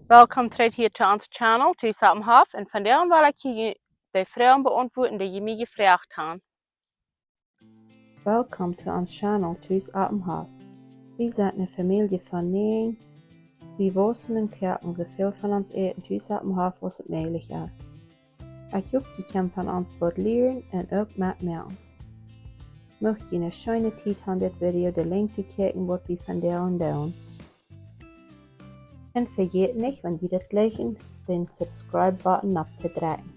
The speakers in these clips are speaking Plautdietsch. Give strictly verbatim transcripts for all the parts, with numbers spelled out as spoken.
Welkom trigj hia to ons Channel, Tus oppem Hoff, un vondoag well ekj junt de Froagen beauntwuaden dee jie mie jefroacht han. Welkom to ons Channel, Tus oppem Hoff. Wie sent eene Famielje von näajen. Wie wausen un koaken soo väl von ons Äten tus oppem Hoff aus et mäajlich es. Ekj hop, jie kjennen von ons waut lieren un uk metmoaken. Mucht jie eene scheene Tiet han dit Video de Lenjd to kjikjen waut wie vondoag doonen. Un vejät nich, wan jie dit jlikjen, dän Subscribe Button opptodrekjen.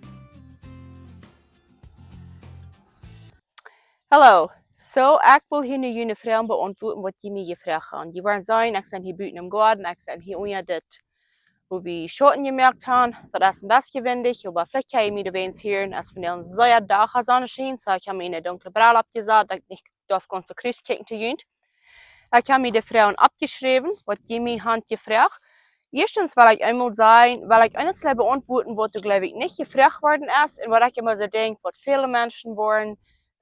Hallo, soo ekj well hia nu june Froagen beauntwuaden waut jie mie jefroacht han. Jie woaren seenen, ekj sie hia buten em Goaden, ekj sie hia unja dit, wua wie Schauten jemoakt han. Daut es een bät windich, oba veleicht kjenn jie mie doawäajen hieren, es vondoag een sea dach Sonneschien, soo ekj hab mie eene dunkle Brell oppjesat, daut ekj nich doaf gaunz soo krakjt kjikjen to junt. Ekj hab mie de Froagen oppjeschräwen waut jie mie han jefroacht. Ieeschtens well ekj eemol sajen, well ekj eenje beauntwuaden waut doa, jleew ekj, nich jefroacht worden es un waut ekj emma soo denkj waut väle Menschen woaren,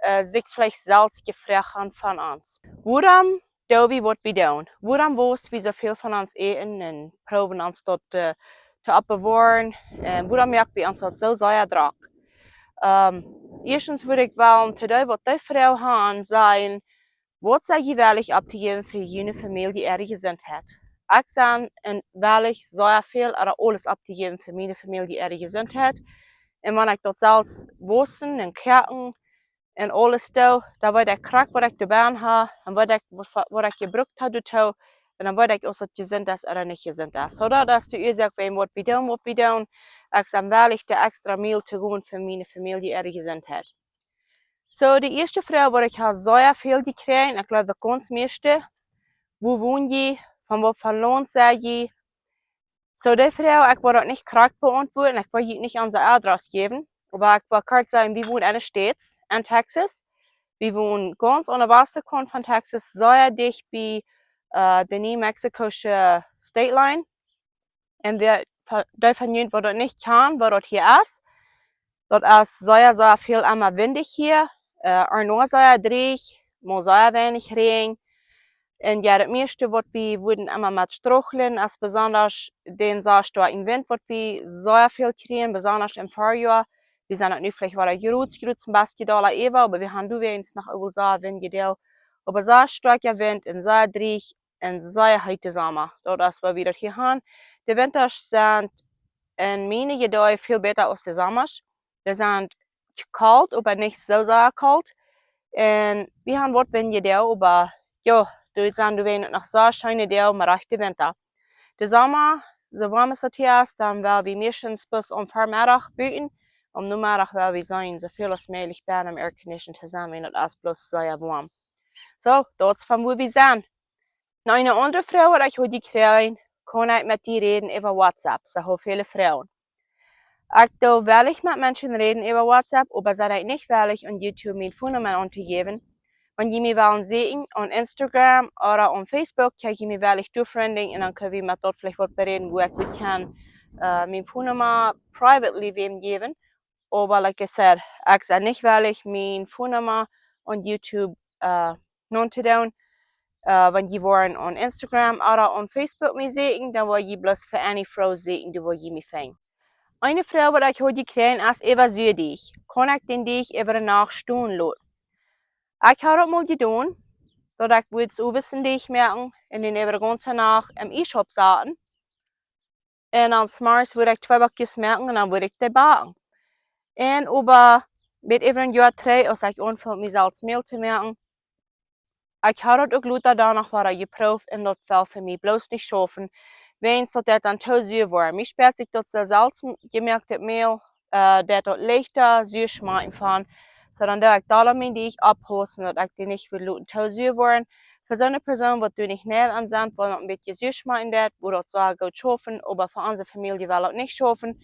äh, sikj veleicht selfst jefroacht han von ons. Wuarom doo wie waut wie doonen? Wuarom wausen wie soo väl von ons Äten un proowen ons daut, äh, to oppbewoaren? Un wuarom moak wie ons daut soo sea drock? Ähm, ieeschtens wudd ekj wellen to dee waut dee Froag han sajen, waut sie jie wellich opptojäwen fa june Famielje äare Jesundheit? Ekj sie een wellich sea väl ooda aules opptojäwen fa miene Famielje äare Jesundheit. Un wan ekj daut selfst wausen un koaken un aules doo, dan weet ekj krakjt waut ekj doabie hab un weet ekj waut, waut ekj jebrukt hab doatoo. Un dan weet ekj aus daut jesunt es ooda nich jesunt es. Soo daut es de Uasoak wuarom waut wie doonen, waut wie doonen. Ekj sie wellich de extra Miel to gonen fa miene Famielje äare Jesundheit. Soo, de ieeschte Froag waut ekj hab sea väl jekjräajen, ekj jleew daut gaunz mieeschte: Wua won jie? Von waut fa Launt sie jie? Soo, dee Froag, ekj woa daut nich krakjt beauntwuaden, ekj woa junt nich onse Adress jäwen, oba ekj woa kort sajen, wie wonen en de States, en Texas. Wie wonen gaunz aun de Westkaunt von Texas, sea dicht bie, äh, de New Mexico State Line. Un wäa, fa-, dee von junt waut daut nich kjanen, waut daut hia es, daut es sea, sea väl emma windich hia, äh, un uk sea drieech, mau sea weinich Räajen. Un jo, daut mieeschte waut wie wudden emma met strugglen, es besonda dän sea stoakjen Wint waut wie sea väl kjrieen, besonda em Farjoa. Wie sent nu veleicht wada jrod, jrod een bät dolla äwa, oba wie han nu weens noch äwel sea windjich Doag. Oba sea stoakja Wint un sea drieech un sea heete Somma. Daut es waut wie daut hia han. De Wintasch sent en miene Jedanken väl bäta aus de Sommasch. Dee sent kolt, oba nich soo sea kolt. Un wie han waut windjich Doag, oba jo, doa sent doawäajen noch sea scheene Doag, mau rajchte Winta. De Somma, soo woam aus daut hia es, dan well wie meistens bloos aum Vemeddach buten. Aum Nomeddach well wie sennen, soo väl aus mäajlich bennen em Aircondition to sennen, wiels daut es bloos sea woam. Soo, daut es von wua wie sent. Nu, eene aundre Froag waut ekj haud jekjräajen: Kaun ekj met die räden äwa WhatsApp? Soo väle Froagen. Ekj doo wellich met Menschen räden äwa WhatsApp, oba sie ekj nich wellich aun YouTube miene Phonenumma auntojäwen. Wan jie mie wellen seenen aun Instagram ooda aun Facebook, kjenn jie mie wellich doa frienden un dan kjenn wie met daut veleicht waut beräden, wua ekj wudd kjennen, äh, miene Phonenumma privately wäm jäwen. Oba like I said, ekj sie nich wellich miene Phonenumma aun YouTube, äh, nontodoonen. Äh, wan jie woaren aun Instagram ooda aun Facebook mie seenen, dan woa jie bloos fa any Froag seenen, dan woa jie mie finjen. Eene Froag waut ekj haud jekjräajen es äwa Suadeajch. Kaun ekj dän Deajch äwa de Nacht stonen loten? Ekj hab daut mol jedonen, daut ekj wudd soo een bät Deajch moaken un dän äwa de gaunze Nacht em Iesschaup saten. Un dan zemorjes wudd ekj twee Bäakjes moaken un dan wudd ekj dee backen. Un oba met äwa een Joa trigj, aus ekj aunfunk mie selfst Mäl to moaken, ekj hab daut uk lota dan noch wada jeprooft un daut wull fa mie bloos nich schaufen, wiels daut dan too sua wort. Mie spieet sikj daut soo selfst jemoakt Mäl, äh, daut daut leichta sua schmakjen von. Soo dan doo ekj daut aun mien Deajch oppaussen daut ekj dee nich well loten too sua woaren. Fa soone Persoon waut doa nich nau aun sent, waut noch een bät sua schmakjen deit, wudd daut sea goot schaufen, oba fa onse Famielje well daut nich schaufen.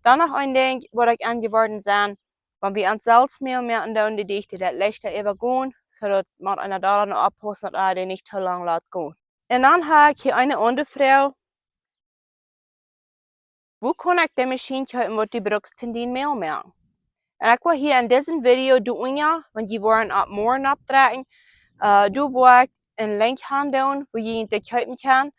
Dan noch een Dinkj waut ekj enjeworden sie, wan wie ons selfst Mäl moaken doonen, dee Deajch deit daut leichta äwagonen, soo daut mott eena doa noch oppaussen daut eena dee nich too lang lat gonen. Un dan hab ekj hia eene aundre Froag: Wua kaun ekj de Maschien kjeepen waut du brukst toom dien Mäl moaken? Un ekj woa hia en disen Video doa unja, wan jie woaren opp morjen oppdrekjen, äh, doa woa ekj een Link han doonen, wua jie dee kjeepen kjennen.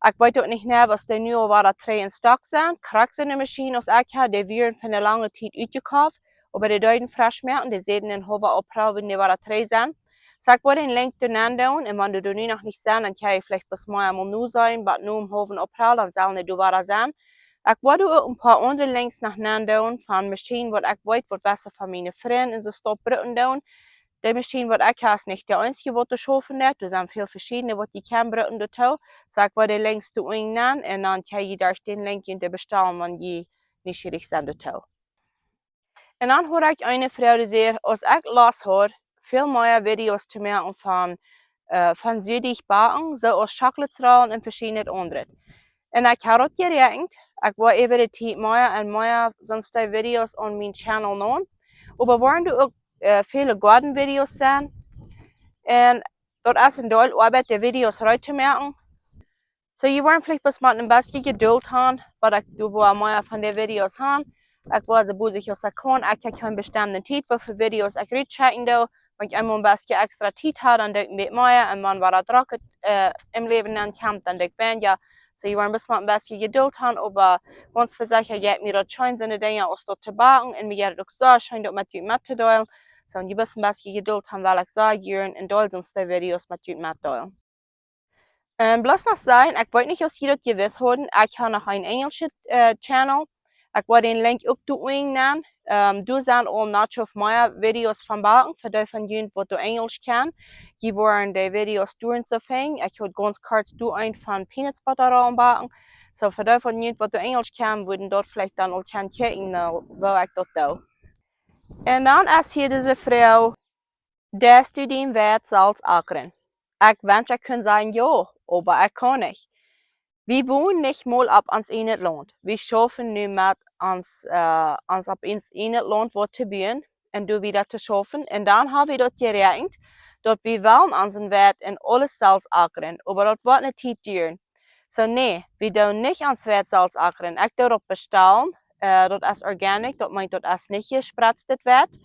Ekj weet uk nich nau aus dee nu aul wada trigj en stock sent. Krakjt soone Maschien aus ekj ha, dee wieren fa eene lange Tiet utjekoft, oba dee deeden fresch moaken, dee säden en haulwen April wudden dee wada trigj sennen. Soo ekj woa dän Link doa nenn doonen, un wan dee doa nu noch nich sent, dan kjenn jie veleicht bat morjen mol noseenen, bat nu aum haulwen April, dan sellen dee doa wada sennen. Ekj woa doa uk een poa aundre Links noch nenn doonen von Maschinen waut ekj weet waut wesse von miene Frind en soo stopp brucken doonen. Dee Maschien waut ekj ha es nich dee eensje waut doa schaufen deit, doa sent väl veschiedne waut jie kjennen brucken doatoo. Soo ekj woa dee Links doa unjen nenn, un dan kjenn jie derch dän Link junt dee bestalen wan jie nieschierich sent doatoo. Un dan hieed ekj eene Fru dee säd, aus ekj Lust haud väl mea Videos to moaken von, äh, von sieedich Backen, soo aus Schokoladsrollen un veschiednet aundret. Un ekj ha daut jeräakjent, ekj woa äwa de Tiet mea un mea soone Videos aun mien Channel nämen. Oba woaren doa uk, äh, väle Goaden Videos sennen. Un daut es een Deel Oabeit, dee Videos reed to moaken. Soo, jie woaren veleicht bloos mau een bät Jeduld haben, bat ekj doa woa mea von dee Videos han. Ekj woa soo bosich aus ekj kaun. Ekj ha kjeene bestemde Tiet woo väl Videos ekj rutschekjen doo. Wan ekj eemol een bät extra Tiet ha, dan doo ekj een bät mea. Un wan wada drock, äh, em Läwen aunkomt, dan doo ekj weinja. Soo, jie woaren bloos mau een bät Jeduld haben, oba gaunz vesecha jeit mie daut scheen, soone Dinja aus daut to backen. Un mie jeit daut uk soo scheen, daut met junt mettodeelen. Soo, wan jie bloos een bät Jeduld haben, well ekj soo jieren een Deel soone Videos met junt metdeelen. Ähm, bloos noch sajen, ekj weet nich aus jie daut jewist hauden, ekj ha noch een enjelsche, äh, Channel. Ekj woa dän Link uk doa unjen nenn. Ähm, doa sent aul noch väl mea Videos von backen, fa dee von junt waut doa Enjelsch kjennen. Jie woaren dee Videos doa soo finjen. Ekj haud gaunz kort doa een von Peanuts Botterollen backen. Soo, fa dee von junt waut doa Enjelsch kjennen, wudden daut veleicht dan aul kjennen kjikjen, äh, woo ekj daut doo. Un dan es hia dise Fru: Deist du dien Weit selfst akren? Ekj wensch ekj kunn sajen jo, oba ekj kaun nich. Wie wonen nich mol opp ons ieejnet Launt. Wie schaufen nu met ons, äh, ons opp ons ieejnet Launt waut to buen un doa wieda to schaufen. Un dan ha wie daut jeräakjent, daut wie wellen onsen Weit un aules selfst akren, oba daut woat ne Tiet dieren. Soo, nä, wie doonen nich ons Weit selfst akren. Ekj doo daut bestalen. Äh, daut es organic, daut meent daut es nich jespretztet Weit.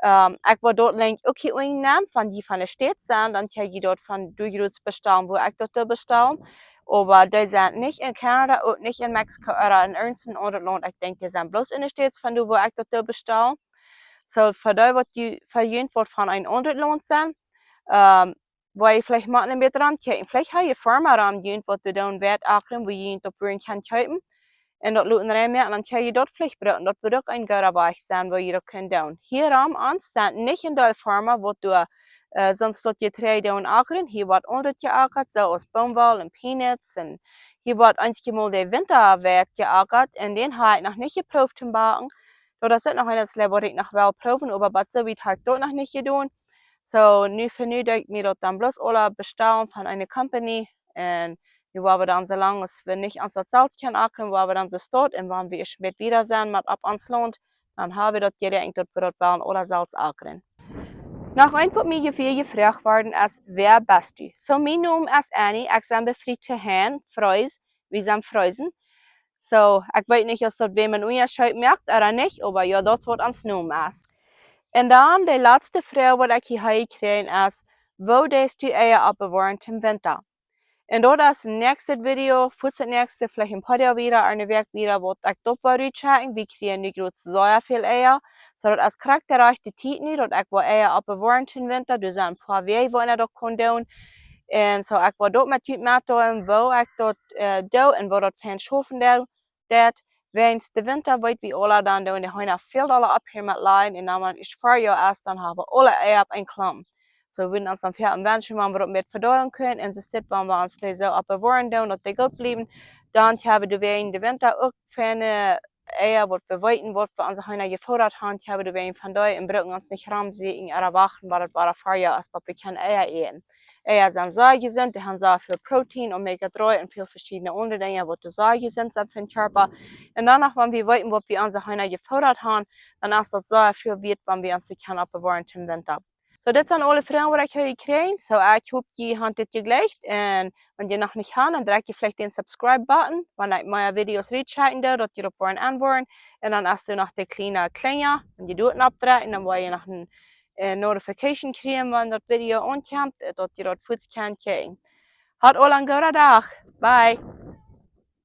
Ähm, ekj woa daut Link uk hia unjen nenn, wan jie von de States sent, dan kjenn jie daut von doa jrots bestalen, woo ekj daut doo bestalen. Oba dee sent nich en Kanada, uk nich en Mexiko ooda en irjent een aundret Launt. Ekj denkj, dee sent bloos en de States von doa, woo ekj daut doo bestalen. Soo, fa dee waut jie, fa junt waut von een aundret Launt sent, ähm, woa jie veleicht mau een bät rankjikjen. Veleicht ha jie Firma rom junt waut doa doonen Weit akren, woo jie junt opp wudden kjennen kjeepen. Un daut loten rein moaken, dan kjenn jie daut veleicht brucken. Daut wudd uk een gooda Wajch sennen, woo jie daut kjennen doonen. Hia rom ons sent nich en Deel Firma waut doa, äh, soone Sort Jetreid doonen akren. Hia woat aundret jeakat, soo aus Boomwoll un Peanuts. Un hia woat eenjemol de Winta Weit jeakat. Un dän ha ekj noch nich jeprooft to backen. Daut es uk noch een Deel waut ekj noch well proowen, oba bat soo wiet ha ekj daut noch nich jedonen. Soo, nu fa nu doo ekj mie daut dan bloos aula bestalen von eene Company. Un nu woa wie dan, soo lang aus wie nich ons daut selfst kjennen akren, woa wie dan soo stonen. Un wan wie ieescht wieda sent met opp ons Launt, dan ha wie daut jeräakjent, daut wie daut wellen aula selfst akren. Noch eent waut mie väl jefroacht worden es: Wäa best du? Soo, mien Nomen es Annie, ekj sie befriet to Heim, Frees, wie sent Fresen. Soo, ekj weet nich aus daut wäm een Unjascheet moakt ooda nich, oba jo, daut es waut ons Nomen es. Un dan de latste Froag waut ekj hia ha jekjräajen es: Woo deist du Eia oppbewoaren tom Winta? Un daut es näakjstet Video, fa daut näakjste, veleicht een poa Doag wieda, eene Wäakj wieda, waut ekj daut woa rutschekjen. Wie kjrieen nu jrots sea väl Eia. Soo, daut es krakjt de rajchte Tiet nu, daut ekj woa Eia oppbewoaren tom Winta. Doa sent een poa Wäaj woo eena daut kaun doonen. Un soo, ekj woa daut met junt metdeelen, woo ekj daut, äh, doo un woo daut fein schaufen doo-, deit. Wäajens de Winta weet wie aula, dan doonen de Heena väl dolla opphieren met lajen. Un dan, wan et Farjoa es, dan ha wie aule Eia opp een Klompen. Soo, wie wudden ons dan väl wenschen, wan wie daut mea vedeelen kunnen. Un soo es dit, wan wie ons dee soo oppbewoaren doonen, daut dee goot bliewen, dan ha wie doawäajen de Winta uk feine Eia, waut wie weeten, waut wie onse Heena jefoodat haben, ha wie doawäajen von dee un brucken ons nich romsieekjen ooda wachten, bat et wada Farjoa es, bat wie kjennen Eia äten. Eia sent sea jesunt, dee haben sea väl Protein, Omega dree un väl veschiedne aundre Dinja, waut sea jesunt sent fa dän Kjarpa. Un dan noch, wan wie weeten, waut wie onse Heena jefoodat haben, dan es daut sea väl wieet, wan wie ons dee kjennen oppbewoaren tom Winta. Soo, dit sent aule Froagen waut ekj ha jekjräajen. Soo, ekj hop, jie haben dit jejlikjt. Un wan jie noch nich haben, dan drekjt jie veleicht dän Subscribe-Button, wan ekj mea Videos rutschekjen doo, daut jie doaropp woaren aunwoaren. Un dan es doa noch de kjliene Klinja, wan jie doa oppdrekjen, dan woa jie noch een, äh, Notification kjrieen, wan daut Video aunkjemt, äh, daut jie daut fuaz kjennen kjikjen. Haud aula een gooden Dach. Bye.